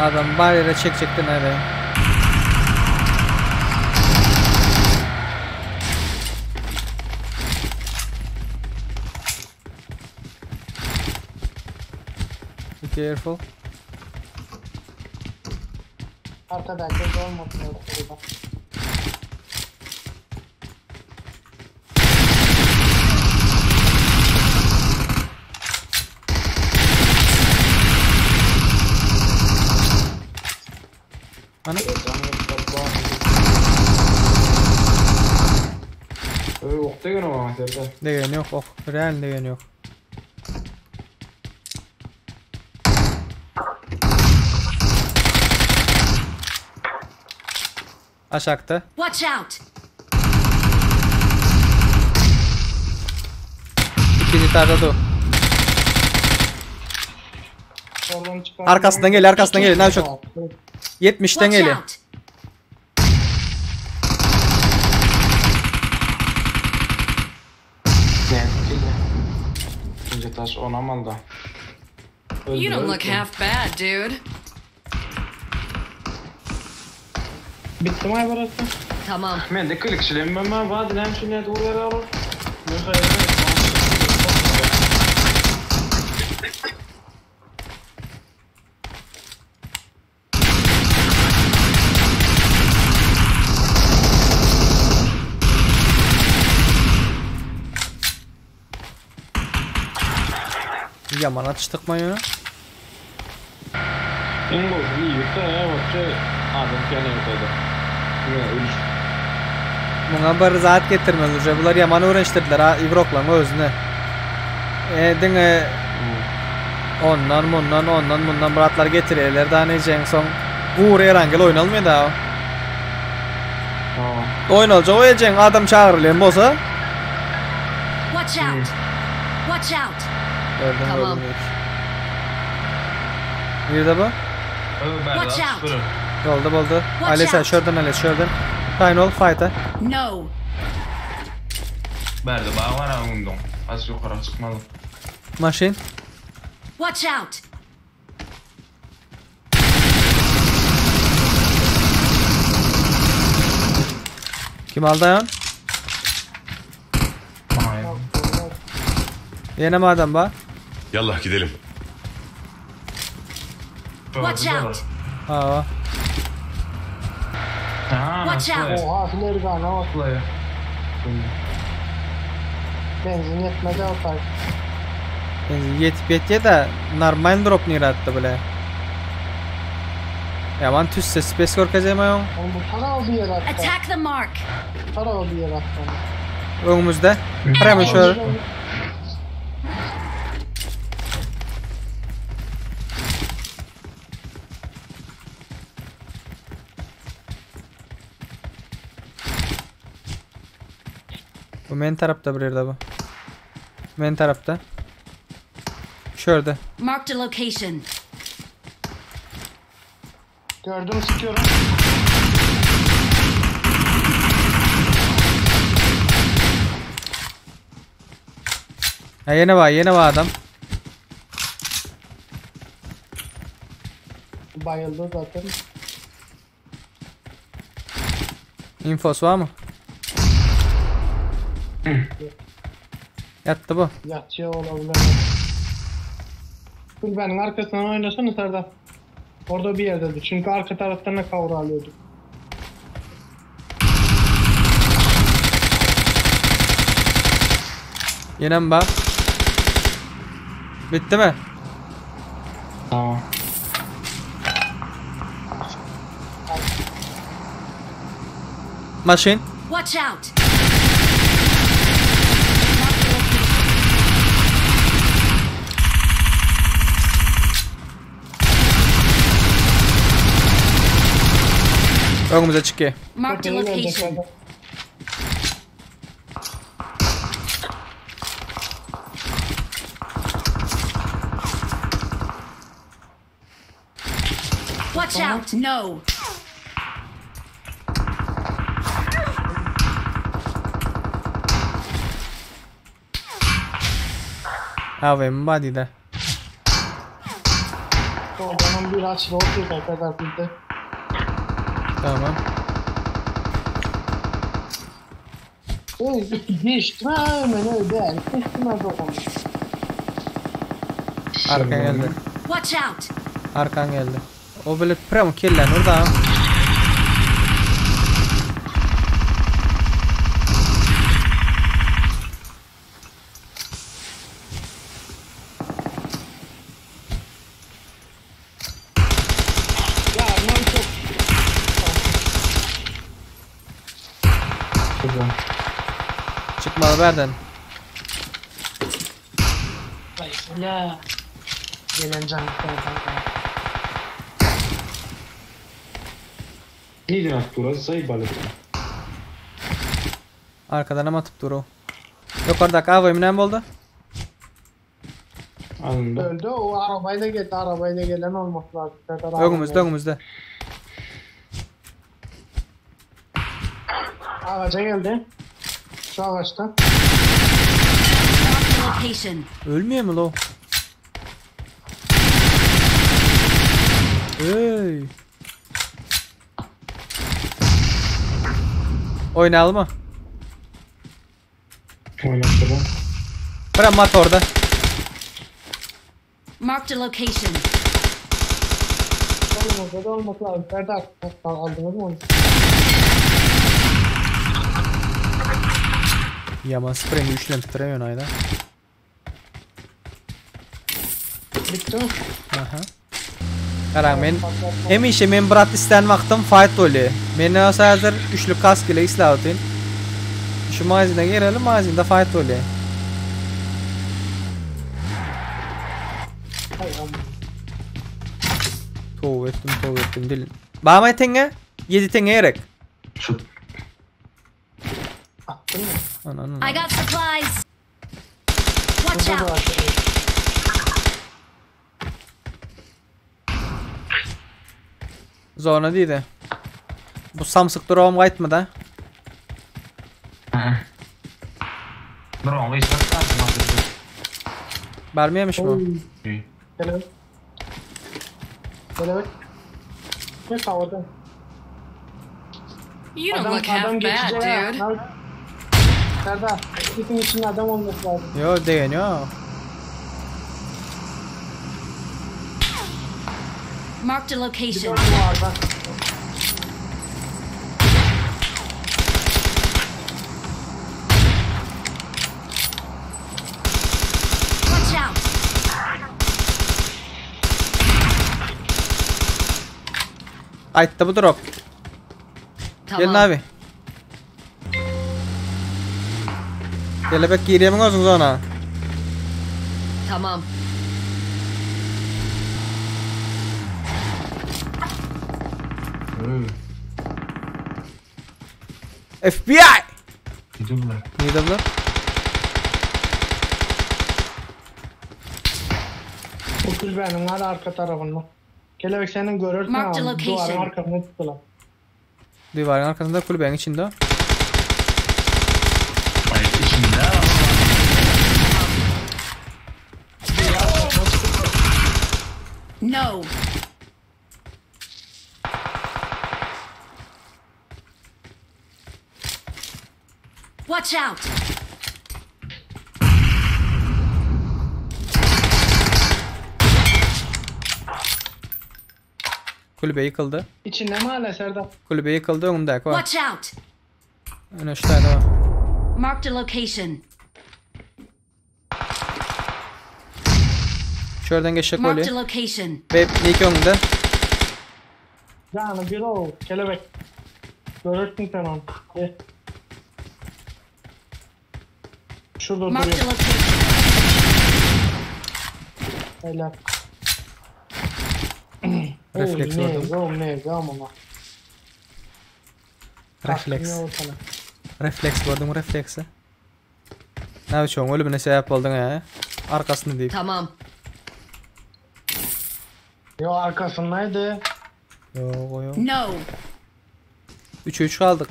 Adam bar ýere çekjekdi näde. Be careful. Arkadaki olmasın orada. Ana. Öý ok degen o serde. Degen yok ok. Real degen yok. Aşakta. Watch out! İkinci tarda dur. Oradan çıkan. Arkasından geliyor, arkasından geliyor. Ne çok? 70'ten Watch geliyor. out! Ne? İkinci taş onam aldı. You don't look half bad, dude. Bitti mi ay burası? Tamam. Men de kılıkçılıyım ben ben vadilem şu ne doğru yere alır. Yaman atıştık mayonu. En gowy ýurtda ya wapşe adam kene ýurtda. Ne ölüş. Buna bir zat getirmez uje. Bular yaman öğreniştirdiler ha İvroklan özüne. E diňe ondan bundan ondan bundan bratlar getirirler daha ne son Gur erangel oynalmıyor da. Ha. Oynalacak oynayacak adam çağırılıyor bolsa. Watch out! Watch out! Gördüm Tamam. gördüm. Nerede bu? Watch out. Boldu boldu. Watch Ali sen out. şuradan Ali şuradan. Final ol fight'a. No! Berde bağ var ha undun. Az yukarı çıkmalı. Maşin. Watch out! Kim aldı ayağın? Aynen. Yine mi adam var? Yallah gidelim. Watch out! Ha. Ha, Watch out. Oha flare gun'a bak. Play. Benzin yetmedi Altay. Yetip yetye de normal drop nere attı bile. Yaman tüsse space görkezeyim ayağın. Oğlum bu tarafa bir yer attı. Attack the mark! Tarafa bir yer attı. Önümüzde. Hemen şöyle. Bu men tarafta bir yerde bu. Men tarafta. Şurada. Marked a location. Gördüm sıkıyorum. Ha yine var yine var adam. Bayıldı zaten. Infosu var mı? Yattı bu. Yatıyor olabilir. Kulübenin arkasından oynasana Serdar. Orada bir yerdedir. Çünkü arka taraftan da cover alıyorduk. Yine mi var? Bitti mi? Tamam. Maşin. Watch out! Önümüze çıkıyor. Marked a Tepeye gelecek location. Serdar. Watch out! No! AVM body'de. Oradan bir açılı oturdu kadar bizde. Tamam. Ey, geçtim hemen öyle. Geçtim ben dokunmuş. Arkan geldi. Watch out! Arkan geldi. O böyle premo kellen orada. Ya lan çok. Güzel. Çıkmalı berden. Ya. Gelen can. Neydi attılar? Zayıf balık. Arkadan ama atıp duru. Yukarıdaki AVM ne oldu? Alındı. Öldü o arabayla geldi. Arabayla gelen olmak lazım. Kadar Önümüzde önümüzde. Ağaca geldi. Şu ağaçta. Marked a location. Ölmüyor mu lo? Ey. Oynayalım mı? Oynattılar. Bırak mat orada. Marked a location. Oğlum orada da olmak lazım. Serdar. Aldınız mı onu? Yaman spreyini üçlem tutturamıyorsun ayda. Bitti mi? Aha. Qarang men hemişe men brat isten wagtym fight bolýar. Men näse hazır üçlük kask ile isläwtin. Şu magazine girelim, magazinde fight bolýar. Hay aman. Tövbe ettim, tövbe ettim dil. Bamay tenge, 7 tenge gerek. Şu Attın mı? Ananı. I got supplies. Watch Burada da out! var. Zona diýdi. Bu samsyk duram gaýtma da. Drone işlet Barmıyormuş mu? Oy. Kelebek. Kelebek. Ne havada? You don't look half adam bad, geçecek ha. dude. Lan- Serdar, sisin içinde adam olması lazım. Yo değeniyor. Marked a location. Duvarda. Watch out! Aýtdy bu drop. Gelin Tamam. abi. Kelebek girýämiň özüň zona. Tamam. Hmm. FBI! Gidiyorlar. Neydi bular? Bu kulübenin var arka tarafında. Kelebek senin görürsün Marked ama location. duvarın arkasına tuttular. Duvarın arkasında kulübenin içinde. Hayır içinde ama. No. Watch out! Kulübe yıkıldı. İçinde mi hala Serdar? Kulübe yıkıldı önümdeki var. Watch out! Öne şu tane var. Marked a location. Şuradan geçecek Marked a oluyor. location. Ve ilk önünde. Yani bir o kelebek. Görürsün sen onu. Gel. Şurada Marked a duruyor. location. Helal. Refleks Oy, ne, vurdum. oğlum ne, ama. Refleks. Refleks vurdum refleksi. Ne biçim ölümüne sebep oldun ya. Arkasını deyip. Tamam. Yo arkasındaydı. Yok yok. No. 3'e 3 kaldık.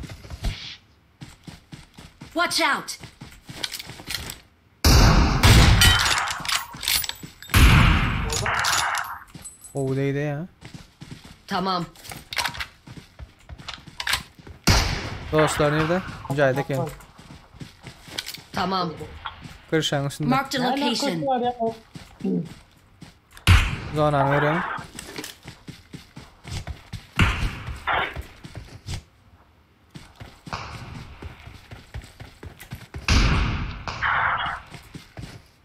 Watch out! Gowy degdi ya. Tamam. Dostlar nerede? Mücahit eken. Tamam. Kırşanın üstünde. Marked a Ne alakası location. var ya? Zonanı veriyorum.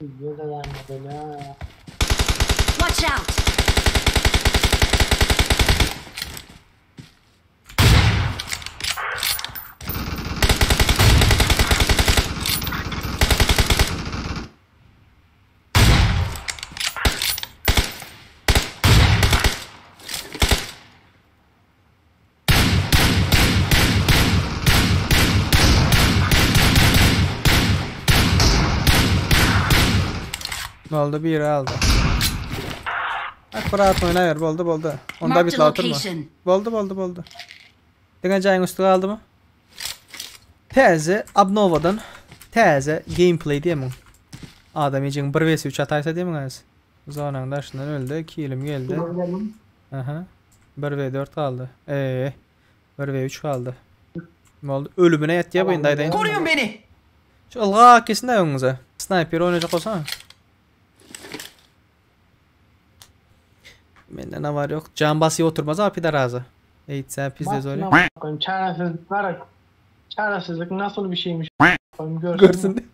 Ne de vermedi ya. Watch out. Ne oldu? Bir aldı. Bak rahat oynayır. Boldu boldu. Onda Marked bir a oturma. location. Boldu boldu boldu. Diňe jaýyň üstü galdy mı? Täze Abnovadan täze gameplay diýemiň. Adam ýejiň 1 vs 3 ataysa diýemiň az. Zonaň daşyndan öldü. Kilim geldi. Aha. 1 v 4 kaldı. Ee, 1 v 3 kaldı. Ne oldu? Ölümüne yetdi bu indi aýdaýyn. Koruyun beni. Şu ylga kesin de öňüňize. Sniper oynayacak olsana. Mende ne var yok. Can basıyor oturmaz abi de razı. Eğitse pizde zor. Bak, koyayım, Çaresizlik var. ya, Çaresizlik nasıl bir şeymiş koyayım görsün. Görsün.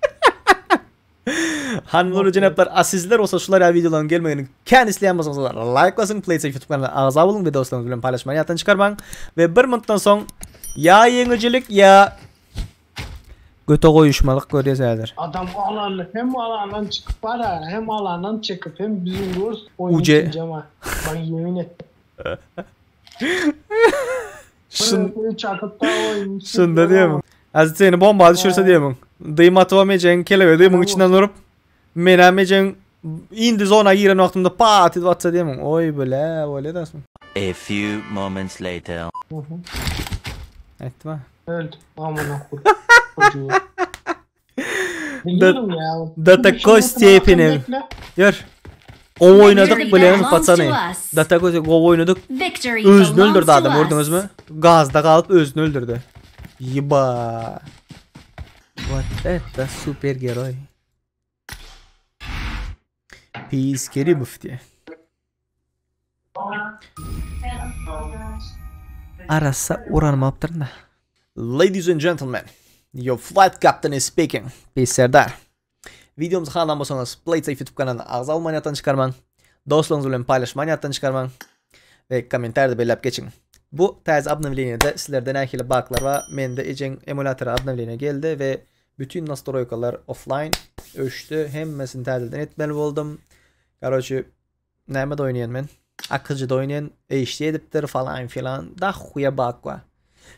Hanımlar cenaplar asizler olsa şular ya videoların gelmegini kendi isteyen bolsaňyzlar like basın, PlayStation YouTube kanalyna agza boluň ve dostlaryňyz bilen paylaşmayı ýatdan çykarmaň ve bir minutdan soň ya ýeňijilik ya göte goýuşmalyk görýäs häzir. Adam alanlı hem alandan çıkıp var ya hem alandan çıkıp hem bizim görs oyunu Uce. içeceğim ha. Bak yemin ettim. Şun, Böyle çakıp da oyunu şunda diýemem. Az seni bomba düşürse diýemem. Dym atyp kelebe dymyň içinden urup menä indi zona giren wagtymda pat edip atsa diýemem. Oý bile, öyle dersin. A few moments later. Etme. Öldü. Amına koyayım. Biliyorum ya. Da такой степени. Gör. O oynadık Victory bilen belongs patsany. to us. Da такой go oynadık. Victory Özünü belongs öldürdü to adam us. gördünüz mü? Gazda kalıp özünü öldürdü. Yiba. What that super geroy. Peace Kerimov diye. Arasa uranım aptırın da. Ladies and gentlemen, your flight captain is speaking. Peace Serdar. Videomuzu halan bolsaňyz PlaySafe YouTube kanalyna agza bolmaýan ýatdan çykarmaň. Dostlaryňyz bilen paýlaşmaýan ýatdan çykarmaň ve kommentarda belläp geçiň. Bu täze obnovleniýede sizlerde nähili buglar bar? Mende ejeň emulatora obnovleniýe geldi ve bütün nastroykalar offline öçdü. Hemmesini täzeden etmeli boldum. Karoçi näme de oýnaýan men? Akıcı da oýnaýan, HD edipdir falan filan. Da huya bug bar.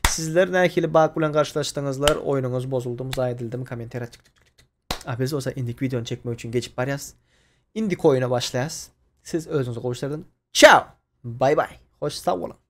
Sizler nähili bug bilen garşylaşdyňyzlar? Oýnuňyz bozuldy mı, zaýa edildi mi? Kommentara tık tık tık tık. Ah, biz olsa indik videonu çekmek üçin geçip barýas. Indik oýuna başlaýas. Siz özüňizi gowy Ciao. Bye bye. Hoş sag bolun.